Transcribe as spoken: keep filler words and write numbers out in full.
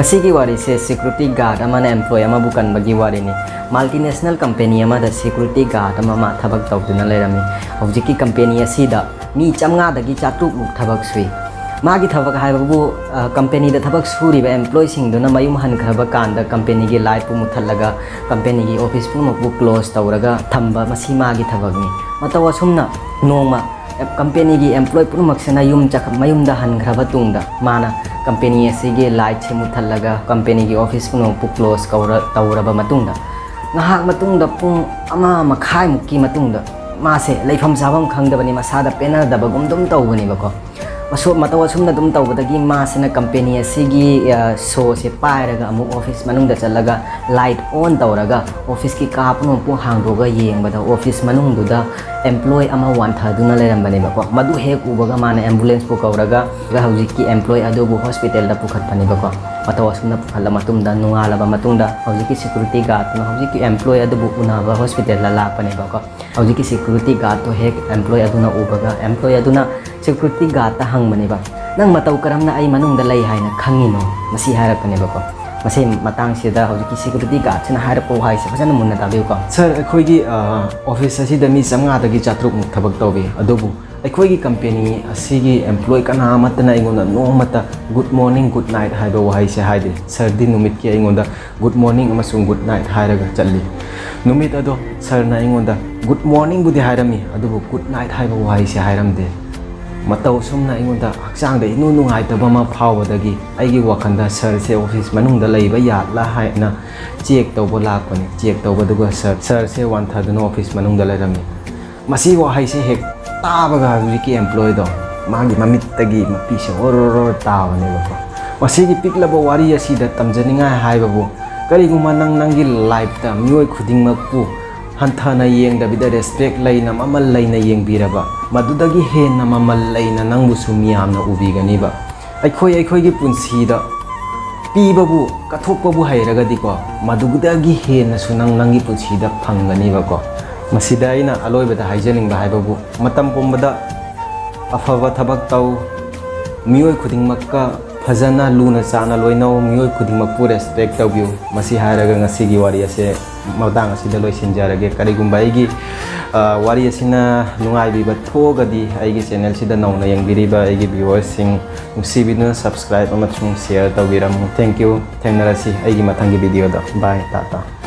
ꯃꯁꯤꯒꯤ ꯋꯥꯔꯤꯁꯦ security guard ꯑꯃꯅ employee ꯑꯃꯕꯨ ꯀꯟꯕꯒꯤ ꯋꯥꯔꯤꯅꯤ꯫ Multinational company ꯑꯃꯗ security guard ꯑꯃ ꯃꯥ ꯊꯕꯛ ꯇꯧꯗꯨꯅ ꯂꯩꯔꯝꯃꯤ꯫ ꯍꯧꯖꯤꯛꯀꯤ company ꯑꯁꯤꯗ ꯃꯤ ꯆꯥꯝꯃꯉꯥꯗꯒꯤ ꯆꯥꯇ꯭ꯔꯨꯛꯃꯨꯛ ꯊꯕꯛ ꯁꯨꯏ꯫ ꯃꯥꯒꯤ ꯊꯕꯛ ꯍꯥꯏꯕꯕꯨ, ꯑ, companyꯗ ꯊꯕꯛ ꯁꯨꯔꯤꯕ employeeꯁꯤꯡꯗꯨꯅ ꯃꯌꯨꯝ ꯍꯟꯈ꯭ꯔꯕ ꯀꯥꯟꯗ companyꯒꯤ lightꯄꯨ ꯃꯨꯊꯠꯂꯒ companyꯒꯤ office ꯄꯨꯝꯅꯃꯛꯄꯨ close ꯇꯧꯔꯒ ꯊꯝꯕ, ꯃꯁꯤ ꯃꯥꯒꯤ ꯊꯕꯛꯅꯤ꯫ ꯃꯇꯧ ꯑꯁꯨꯝꯅ ꯅꯣꯡꯃ companyꯒꯤ employee ꯄꯨꯝꯅꯃꯛꯁꯤꯅ ꯌꯨꯝ ꯆꯠꯈ-, ꯃꯌꯨꯝꯗ ꯍꯟꯈ꯭ꯔꯕ ꯇꯨꯡꯗ ꯃꯥꯅ company ꯑꯁꯤꯒꯤ lightꯁꯤ ꯃꯨꯊꯠꯂꯒ companyꯒꯤ office ꯄꯨꯝꯅꯃꯛꯄꯨ close ꯀꯧꯔ-, ꯇꯧꯔꯕ ꯃꯇꯨꯡꯗ, ꯉꯥꯏꯍꯥꯛ ꯃꯇꯨꯡꯗ, ꯄꯨꯡ ꯑꯃ ꯃꯈꯥꯏꯃꯨꯛꯀꯤ ꯃꯇꯨꯡꯗ, ꯃꯥꯁꯦ ꯂꯩꯐꯝ ꯆꯥꯐꯝ ꯈꯪꯗꯕꯅꯤ, ꯃꯁꯥꯗ ꯄꯦꯟꯅꯗꯕꯒꯨꯝ ꯑꯗꯨꯝ ꯇꯧꯕꯅꯦꯕꯀꯣ꯫ ꯑꯁꯨ-, ꯃꯇꯧ ꯑꯁꯨꯝꯅ ꯑꯗꯨꯝ ꯇꯧꯕꯗꯒꯤ ꯃꯥꯁꯤꯅ company ꯑꯁꯤꯒꯤ, ꯑ, showꯁꯦ ꯄꯥꯏꯔꯒ ꯑꯃꯨꯛ office ꯃꯅꯨꯡꯗ ꯆꯠꯂꯒ light on ꯇꯧꯔꯒ officeꯀꯤ ꯀꯥ ꯄꯨꯝꯅꯃꯛꯄꯨ ꯍꯥꯡꯗꯣꯛꯑꯒ ꯌꯦꯡꯕꯗ office ꯃꯅꯨꯡꯗꯨꯗ employee ꯑꯃ ꯋꯥꯟꯊꯗꯨꯅ ꯂꯩꯔꯝꯕꯅꯦꯕꯀꯣ꯫ ꯃꯗꯨ ꯍꯦꯛ ꯎꯕꯒ ꯃꯥꯅ ambulanceꯄꯨ ꯀꯧꯔꯒ ꯍꯧꯖꯤꯛꯀꯤ employee ꯑꯗꯨꯕꯨ hospitalꯗ ꯄꯨꯈꯠꯄꯅꯦꯕꯀꯣ꯫ ꯃꯇꯧ ꯑꯁꯨꯝꯅ ꯄꯨꯈꯠꯂ ꯃꯇꯨꯡꯗ, ꯅꯣꯡꯉꯥꯜꯂꯕ ꯃꯇꯨꯡꯗ ꯍꯧꯖꯤꯛꯀꯤ security guardꯇꯨꯅ ꯍꯧꯖꯤꯛꯀꯤ employee ꯑꯗꯨꯕꯨ ꯎꯅꯕ hospitalꯗ ꯂꯥꯛꯄꯅꯦꯕꯀꯣ꯫ ꯍꯧꯖꯤꯛꯀꯤ security guardꯇꯣ ꯍꯦꯛ employee ꯑꯗꯨꯅ ꯎꯕꯒ, employee ꯑꯗꯨꯅ security guardꯇ ꯍꯪꯕꯅꯦꯕ, "ꯅꯪ ꯃꯇꯧ ꯀꯔꯝꯅ ꯑꯩ ꯃꯅꯨꯡꯗ ꯂꯩ ꯍꯥꯏꯅ ꯈꯪꯉꯤꯅꯣ?" ꯃꯁꯤ ꯍꯥꯏꯔꯛꯄꯅꯦꯕꯀꯣ꯫ ꯃꯁꯤ ꯃꯇꯥꯡꯁꯤꯗ ꯍꯧꯖꯤꯛꯀꯤ security guardꯁꯤꯅ ꯍꯥꯏꯔꯛꯄ ꯋꯥꯍꯩꯁꯦ ꯐꯖꯅ ꯃꯨꯟꯅ ꯇꯥꯕꯤꯌꯨꯀꯣ꯫ "Sir, ꯑꯩꯈꯣꯏꯒꯤ, ꯑ, office ꯑꯁꯤꯗ ꯃꯤ ꯆꯥꯝꯃꯉꯥꯗꯒꯤ ꯆꯥꯇ꯭ꯔꯨꯛꯃꯨꯛ ꯊꯕꯛ ꯇꯧꯏ, ꯑꯗꯨꯕꯨ ꯑꯩꯈꯣꯏꯒꯤ company ꯑꯁꯤꯒꯤ employee ꯀꯅꯥ ꯑꯃꯠꯇꯅ ꯑꯩꯉꯣꯟꯗ ꯅꯣꯡꯃꯇ good morning, good night ꯍꯥꯏꯕ ꯋꯥꯍꯩꯁꯦ ꯍꯥꯏꯗꯦ꯫ Sirꯗꯤ ꯅꯨꯃꯤꯠꯀꯤ ꯑꯩꯉꯣꯟꯗ good morning ꯑꯃꯁꯨꯡ good night ꯍꯥꯏꯔꯒ ꯆꯠꯂꯤ꯫ ꯅꯨꯃꯤꯠ ꯑꯗꯣ sirꯅ ꯑꯩꯉꯣꯟꯗ good morningꯕꯨꯗꯤ ꯍꯥꯏꯔꯝꯃꯤ, ꯑꯗꯨꯕꯨ good night ꯍꯥꯏꯕ ꯋꯥꯍꯩꯁꯦ ꯍꯥꯏꯔꯝꯗꯦ꯫ ꯃꯇꯧ ꯑꯁꯨꯝꯅ ꯑꯩꯉꯣꯟꯗ ꯍꯛꯆꯥꯡꯗ ꯏꯅꯨꯡ ꯅꯨꯡꯉꯥꯏꯇꯕ ꯑꯃ ꯐꯥꯎꯕꯗꯒꯤ ꯑꯩꯒꯤ ꯋꯥꯈꯜꯗ sirꯁꯦ office ꯃꯅꯨꯡꯗ ꯂꯩꯕ ꯌꯥꯠꯂꯥ ꯍꯥꯏꯅ check ꯇꯧꯕ ꯂꯥꯛꯄꯅꯤ꯫ Check ꯇꯧꯕꯗꯨꯒ sir, sirꯁꯦ ꯋꯥꯟꯊꯗꯨꯅ office ꯃꯅꯨꯡꯗ ꯂꯩꯔꯝꯃꯤ"꯫ ꯃꯁꯤ ꯋꯥꯍꯩꯁꯦ ꯍꯦꯛ ꯇꯥꯕꯒ ꯍꯧꯖꯤꯛꯀꯤ employeeꯗꯣ ꯃꯥꯒꯤ ꯃꯃꯤꯠꯇꯒꯤ ꯃꯄꯤꯁꯦ ꯑꯣꯔꯣꯔꯣ ꯇꯥꯕꯅꯦꯕꯀꯣ꯫ ꯃꯁꯤꯒꯤ ꯄꯤꯛꯂꯕ ꯋꯥꯔꯤ ꯑꯁꯤꯗ ꯇꯝꯖꯅꯤꯡꯉꯥꯏ ꯍꯥꯏꯕꯕꯨ, ꯀꯔꯤꯒꯨꯝꯕ ꯅꯪ ꯅꯪꯒꯤ lifeꯇ ꯃꯤꯑꯣꯏ ꯈꯨꯗꯤꯡꯃꯛꯄꯨ ꯍꯟꯊꯅ ꯌꯦꯡꯗꯕꯤꯗ respect ꯂꯩꯅ, ꯃꯃꯜ ꯂꯩꯅ ꯌꯦꯡꯕꯤꯔꯕ, ꯃꯗꯨꯗꯒꯤ ꯍꯦꯟꯅ ꯃꯃꯜ ꯂꯩꯅ ꯅꯪꯕꯨꯁꯨ ꯃꯤꯌꯥꯝꯅ ꯎꯕꯤꯒꯅꯤꯕ꯫ ꯑꯩꯈꯣꯏ ꯑꯩꯈꯣꯏꯒꯤ ꯄꯨꯟꯁꯤꯗ ꯄꯤꯕꯕꯨ, ꯀꯠꯊꯣꯛꯄꯕꯨ ꯍꯩꯔꯒꯗꯤꯀꯣ, ꯃꯗꯨꯗꯒꯤ ꯍꯦꯟꯅꯁꯨ ꯅꯪ ꯅꯪꯒꯤ ꯄꯨꯟꯁꯤꯗ ꯐꯪꯒꯅꯤꯕꯀꯣ꯫ ꯃꯁꯤꯗ ꯑꯩꯅ ꯑꯂꯣꯏꯕꯗ ꯍꯥꯏꯖꯅꯤꯡꯕ ꯍꯥꯏꯕꯕꯨ, ꯃꯇꯝ ꯄꯨꯝꯕꯗ ꯑꯐꯕ ꯊꯕꯛ ꯇꯧ, ꯃꯤꯑꯣꯏ ꯈꯨꯗꯤꯡꯃꯛꯀ ꯐꯖꯅ ꯂꯨꯅ ꯆꯥꯟꯅ ꯂꯣꯏꯅꯧ, ꯃꯤꯑꯣꯏ ꯈꯨꯗꯤꯡꯃꯛꯄꯨ respect ꯇꯧꯕꯤꯌꯨ꯫ ꯃꯁꯤ ꯍꯥꯏꯔꯒ ꯉꯁꯤꯒꯤ ꯋꯥꯔꯤ ꯑꯁꯦ ꯃꯇꯥꯡ ꯑꯁꯤꯗ ꯂꯣꯏꯁꯤꯟꯖꯔꯒꯦ꯫ ꯀꯔꯤꯒꯨꯝꯕ ꯑꯩꯒꯤ, ꯑ, ꯋꯥꯔꯤ ꯑꯁꯤꯅ ꯅꯨꯡꯉꯥꯏꯕꯤꯕ ꯊꯣꯛꯑꯒꯗꯤ ꯑꯩꯒꯤ channel ꯁꯤꯗ ꯅꯧꯅ ꯌꯦꯡꯕꯤꯔꯤꯕ ꯑꯩꯒꯤ viewers ꯁꯤꯡ ꯅꯨꯡꯁꯤꯕꯤꯗꯨꯅ subscribe ꯑꯃꯁꯨꯡ share ꯇꯧꯕꯤꯔꯝꯃꯨ꯫ Thank you꯫ ꯊꯦꯡꯅꯔꯁꯤ ꯑꯩꯒꯤ ꯃꯊꯪꯒꯤ video ꯗ꯫ Bye꯫ ꯇꯥꯇꯥ꯫